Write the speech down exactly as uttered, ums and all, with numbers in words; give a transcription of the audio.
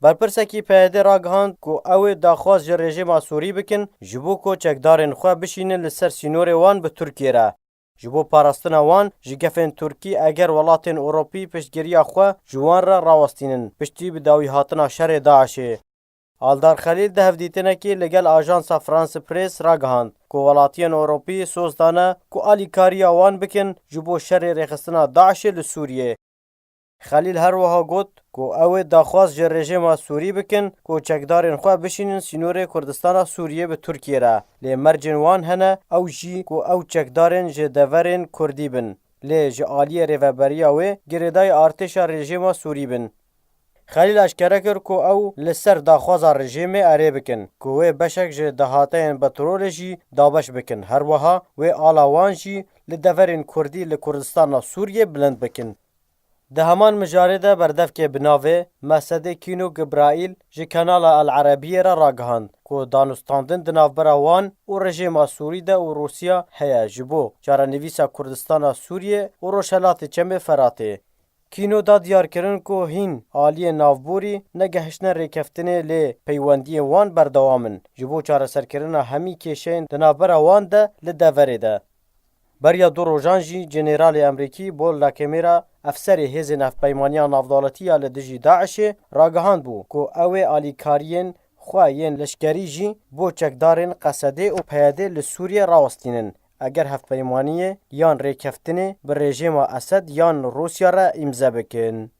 Berpirsekî P Y D ragihand ku ew ê daxwaz ji rejîma Sûrî bikin, ji bo ku çekdarên xwe bişînin li ser sînorê wan bi Tirkiyê re. Ji bo parastina wan ji gefên Tirkî, eger welatên Ewropî piştgiriya xwe ji wan re rawestînin, piştî bi dawî hatina şerê DAIŞê. Aldar Xelîl di hevdîtinekê li gel ajansa France Press ragihand ku welatiyên Ewropî soz dane ku alîkariya wan bikin ji bo şerê rêxistina DAIŞê li Sûriyê. Xelîl her wiha got ku ew ê daxwaz ji rejîma Sûrî bikin ku çekdarên xwe bişînin sînorê Kurdistana Sûriyê bi Tirkiyê re. Lê mercên wan hene, ew jî ku ew çekdarên ji deverên Kurdî bin. Lê ji aliyê rêveberiya wê girêdayî artêşa rejîma Sûrî bin. Xelîl eşkere kir ku ew li ser daxwaza rejîmê erê bikin, ku wê beşek ji dahateyên petrolê jî dabeş bikin. Her wiha wê ala wan jî li deverên Kurdî li Kurdistana Sûriyê bilind bikin. Di heman mijarê de berdevkê bi navê Mesedê Kîno Gibraîl ji kanala El Erebiyê re ragihand ku danûstandin di navbera wan û rejîma Sûrî de û Rûsya heye ji bo çarenivîsa Kurdistana Sûriyê û Rojhelatê Çemê Feratê. Kîno da diyarkirin ku hîn aliyên navborî negehiştine rêkeftinê, lê peywendiyên wan berdewam in ji bo çareserkirina hemî kêşeyên di navbera wan de li deverê de. Beriya du rojan jî Generalê Amerîkî Paul Nakemera, efserê Hêzên Hevpeymaniya Navdewletî ya li dijî DAIŞê, ragihand bû ku ew ê alîkariyên xwe yên leşkerî jî bo çekdarên Qesedê û P Y D li Sûriyê rawestînin, eger hevpeymaniyê yan rêkeftinê bi rejîma Esed yan Rûsya re îmze bikin.